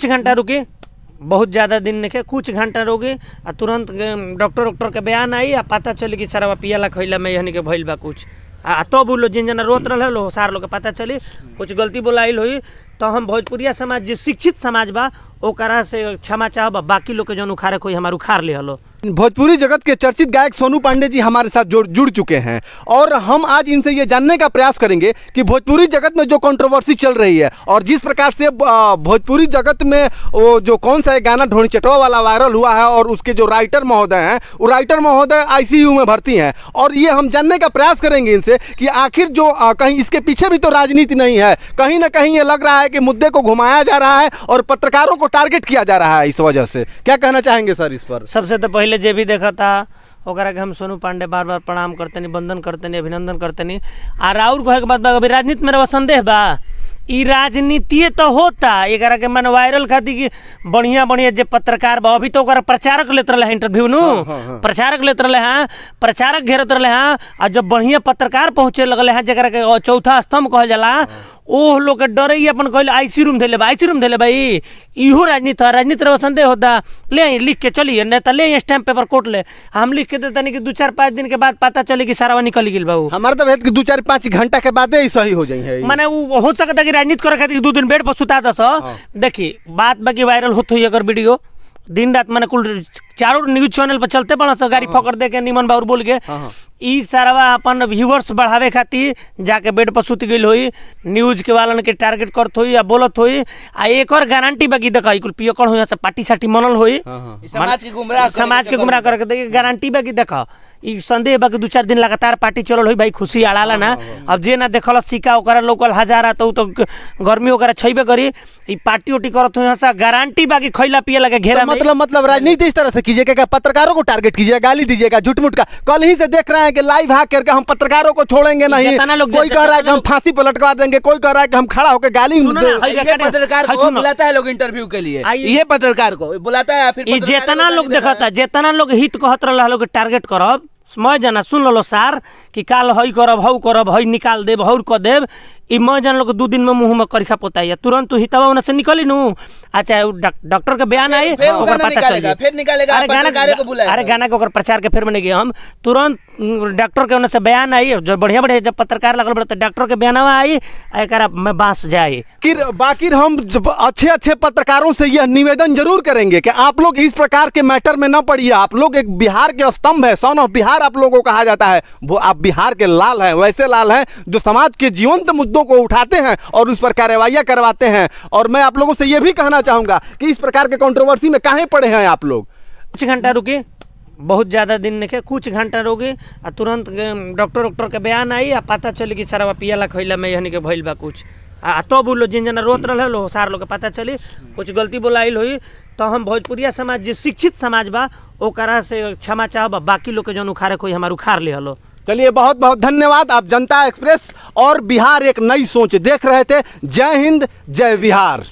कुछ घंटा रुकी, बहुत ज़्यादा दिन नहीं, कुछ घंटा रुकी आ तुरंत डॉक्टर डॉक्टर के बयान आई आ पता चली कि सारा पियला खैला में यानी के भइल बा कुछ। आ तब उ लोग जिन जना रोत रहे लो सार लोग के पता चली कुछ गलती बोलाइल हुई। तो हम भोजपुरिया समाज जे शिक्षित समाज बा ओकरा से क्षमा चाहब, बाकी लोग के जौन उखाड़े कोई हमार उखाड़ ले हलो। भोजपुरी जगत के चर्चित गायक सोनू पांडे जी हमारे साथ जुड़ जुड़ चुके हैं और हम आज इनसे ये जानने का प्रयास करेंगे कि भोजपुरी जगत में जो कंट्रोवर्सी चल रही है और जिस प्रकार से भोजपुरी जगत में वो जो कौन सा एक गाना ढोनी चटवा वाला वायरल हुआ है और उसके जो राइटर महोदय हैं वो राइटर महोदय आईसीयू में भर्ती हैं, और ये हम जानने का प्रयास करेंगे इनसे कि आखिर जो कहीं इसके पीछे भी तो राजनीति नहीं है, कहीं ना कहीं ये लग रहा है कि मुद्दे को घुमाया जा रहा है और पत्रकारों को टारगेट किया जा रहा है इस वजह से। क्या कहना चाहेंगे सर इस पर? सबसे तो पहले जे भी देखता ओकरा के हम सोनू पांडे बार बार प्रणाम करतनी, वंदन करतनी, अभिनंदन करतनी। आ राउर कहे के बात बा, अभी राजनीति में रवा संदेह बा, ई राजनीतिये तो होता एकरा के मन वायरल खातिर कि बढ़िया बढ़िया जे पत्रकार बा, अभी तो ओकरा प्रचारक लेत रहे इंटरव्यू नु, प्रचारक लेत रहे हैं, प्रचारक घेरत रहे हैं। आ जब बढ़िया पत्रकार पहुँचे लगल हैं जकरा के चौथा स्तंभ कहल जाला, ओह लोग के डरे ही अपन कहल आईसी रूम धैले बा, आईसी रूम धैले बा। ई इहो राजनीति है, राजनीति रवा संदेह होता। ले आई लिख के चली नेता, ले आई स्टैम्प पेपर कोर्ट ले, हम लिख के देता नहीं कि 2-4-5 दिन के बाद पता चले कि सारा निकल गेल बाबू। हमारे तो भेद कि 2-4-5 घंटा के बाद ही सही हो जाई है। माने वो हो सकता कि राजनीति करे खातिर 2 दिन बेड पर सुता दस। देखी बात बाकी वायरल होत हुई अगर वीडियो दिन रात माने कुल चारों न्यूज चैनल पर चलते बड़ा सा गाड़ी फकड़ दे के निमन बाबू बोल के ई सारा अपन व्यूअर्स बढ़ावे खातिर जाके बेड पर सुत गई होई, न्यूज के वालन के टारगेट करत होई आ बोलत होई। आ एक और गारंटी बाकी देखा कुल पियकड़ होई सब पार्टी साटी मनल होई, समाज के गुमराह समाज के गुमराह करके देखिए गारंटी बाकी देखा ई संदेह बाकी 2-4 दिन लगातार पार्टी चलल होई भाई खुशी आड़ाला ना। अब जे ना देखल सिक्का ओकरा लोकल हजारा तो गर्मी ओकरा छइबे करी, ई पार्टी उटी करत होई सा गारंटी बाकी खइला पियला के घेरा। मतलब राजनीति इस तरह से कीजिएगा कि पत्रकारों को टारगेट कीजिएगा, गाली दीजिएगा झूठ-मूठ का। कल ही से देख रहे हैं कि लाइव हैक करके हम पत्रकारों को छोड़ेंगे नहीं, कोई कह रहा है कि हम फांसी पर लटका देंगे, कोई कह रहा है कि हम खड़ा होकर गाली। पत्रकार को बुलाता है लोग इंटरव्यू के लिए, ये पत्रकार को बुलाता है। फिर जितना लोग देखता जितना लोग हित कहत रहा लोग टारगेट करब मैं जाना सुन लो सार कि काल हई करब हऊ करब हई निकाल देब हऊ क देब, ई मैं जान लोग 2 दिन में मुंह में करिखा पोताई तुरंत तू हितवा ओने से निकली नु। अच्छा डॉक्टर के बयान आई ओकर पता चल फिर निकालेगा। अरे गाना को बुलाएगा, अरे गाना के ओकर प्रचार के फिर में गए हम तुरंत डॉक्टर के ओने से बयान आई, जो बढ़िया बढ़िया जब पत्रकार लगल बड़ डॉक्टर के बयानवा आई एकरा में बांस जाए। बाकी हम अच्छे अच्छे पत्रकारों से यह निवेदन जरूर करेंगे कि आप लोग इस प्रकार के मैटर में न पड़िए। आप लोग एक बिहार के स्तंभ है, सन ऑफ बिहार आप लोगों को कहा जाता है, वो आप बिहार के लाल हैं, वैसे लाल हैं जो समाज के जीवंत मुद्दों को उठाते हैं और उस पर कार्रवाइयाँ करवाते हैं। और मैं आप लोगों से यह भी कहना चाहूँगा कि इस प्रकार के कंट्रोवर्सी में काहे पड़े हैं आप लोग। कुछ घंटा रुके, बहुत ज़्यादा दिन नहीं, कुछ घंटा रुके आ तुरंत डॉक्टर डॉक्टर के बयान आई आ पता चली कि सारा पियला खइला में यानी के भइल बा कुछ। आ तब उ लोग जिन जना रोत रहे लो सार लोग के पता चली कुछ गलती बोलाइल हुई। तो हम भोजपुरिया समाज जे शिक्षित समाज बा ओकरा से क्षमा चाहब, बाकी लोग के जौन उखाड़े कोई हमार उखाड़ ले हलो। चलिए बहुत बहुत धन्यवाद। आप जनता एक्सप्रेस और बिहार एक नई सोच देख रहे थे। जय हिंद, जय बिहार।